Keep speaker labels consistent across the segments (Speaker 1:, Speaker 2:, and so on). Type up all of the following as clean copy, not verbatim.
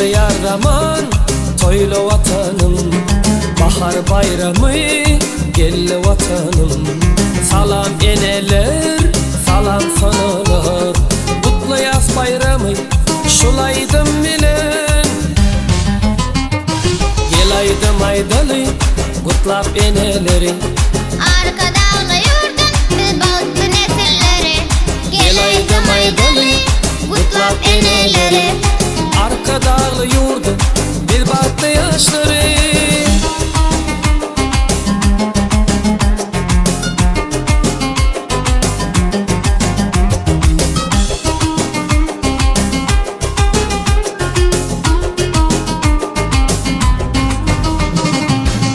Speaker 1: Bagtyýar zaman, toýly Watanym, Bahar baýramy geldi Watanym. Salam eneler, salam sonalar, Gutlaýas baýramy şul aýdym bilen. Gel aýdym aýdaly, gutlap eneleri.
Speaker 2: Arkadagly ýurduň biz bagtly nesilleri.
Speaker 1: Gel aýdym aýdaly, gutlap eneleri. Arkadagly ýurduň biz bagtly ýaşlary.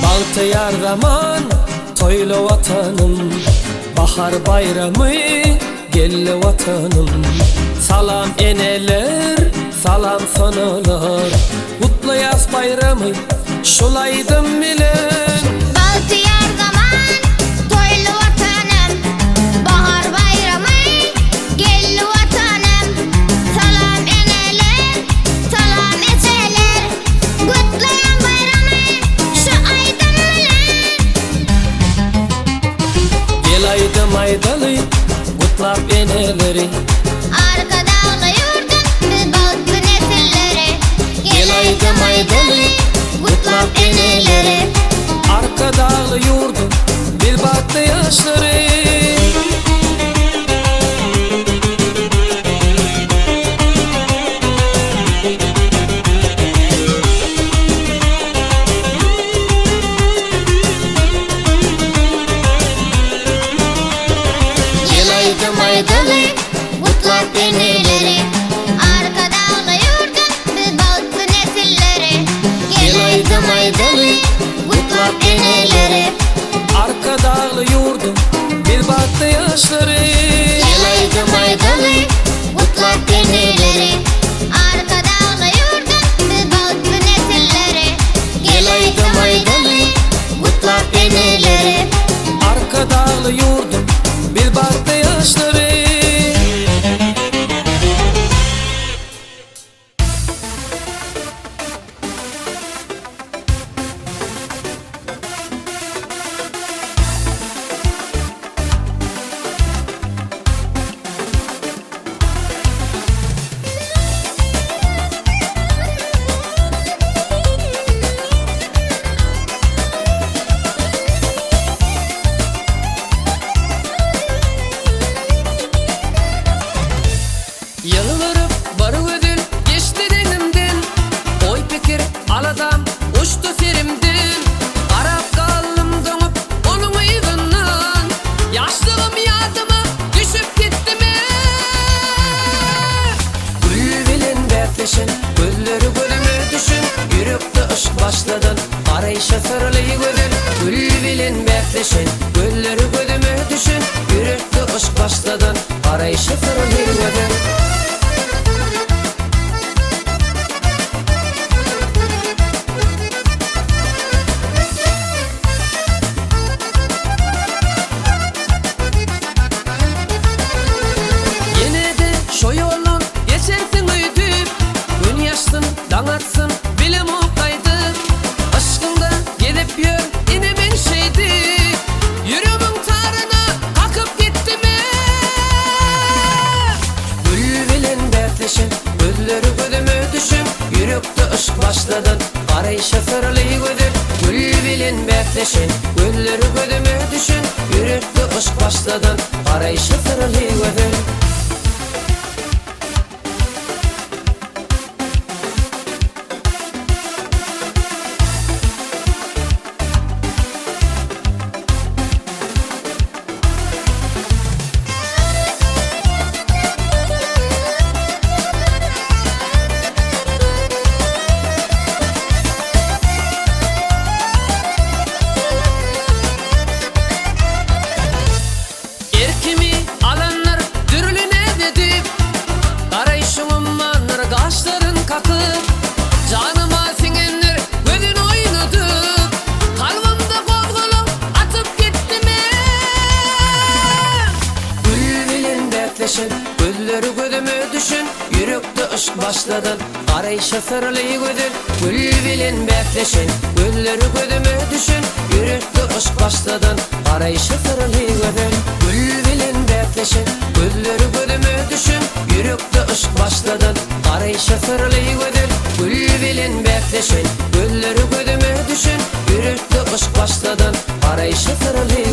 Speaker 1: Bagtyýar zaman, toýly Watanym, Bahar baýramy geldi Watanym. Salam eneler, salam sonalar, Gutlaýas baýramy şul aýdym bilen.
Speaker 2: Bagtyýar zaman, toýly Watanym, Bahar baýramy geldi Watanym. Salam eneler, salam ejeler, Gutlaýan baýramy şu aýdym bilen.
Speaker 1: Gel aýdym aýdaly, gutlap eneleri.
Speaker 2: Arkadagly ýurduň biz bagtly nesilleri.
Speaker 1: Gel aýdym aýdaly, gutlap eneleri. Arkadagly ýurduň biz bagtly ýaşlary.
Speaker 2: Gel aýdym aýdaly, gutlap eneleri. Arkadagly ýurduň biz bagtly nesilleri.
Speaker 1: Gel aýdym aýdaly,
Speaker 2: gutlap eneleri.
Speaker 1: Arkadagly ýurduň biz bagtly ýaşlary.
Speaker 2: Gel aýdym aýdaly, gutlap eneleri. Arkadagly ýurduň biz bagtly nesilleri.
Speaker 1: Gel aýdym aýdaly,
Speaker 2: gutlap eneleri.
Speaker 1: Arkadagly ýurduň biz bagtly ýaşlary. Ýylgyryp bir gözel geçdi deňimden, Oý-pikir, aladam uçdy serimden. Garap galdym doňup onuň yzyndan, Ýaşlygym ýadyma düşüp gitdimi? Gül bilen bäsleşen, gözleri gözüme düşen, Ýürekde yşk başladan, garaýşy syrly gözel. Gül bilen bäsleşen, gözleri gözüme düşen, Ýürekde yşk başladan, garaýşy syrly gözel. Ýene-de şo ýoldan geçersiň öýdüp, Gün ýaşsyn, daň atsyn, bilemok gaýdyp. Yşkyňda gezip ýör ine men şeýdip, Ýüregmiň taryna kakyp gitdim-ä. Gül bilen bäsleşen, gözleri gözüme düşen, Ýürekde yşk başladan, garaýşy syrly gözel. Gül bilen bäsleşen, gözleri gözüme düşen, Ýürekde yşk başladan, garaýşy syrly gözel. Erkimi alanlar. Gözleri gözüme düşen Ýürekde yşk başladan Garaýşy syrly gözel Gül bilen bäsleşen Gözleri gözüme düşen Ýürekde yşk başladan Garaýşy syrly gözel Gül bilen bäsleşen Gözleri gözüme düşen Ýürekde yşk başladan Garaýşy syrly gözel Gül bilen bäsleşen Gözleri gözüme düşen Ýürekde yşk başladan Garaýşy syrly.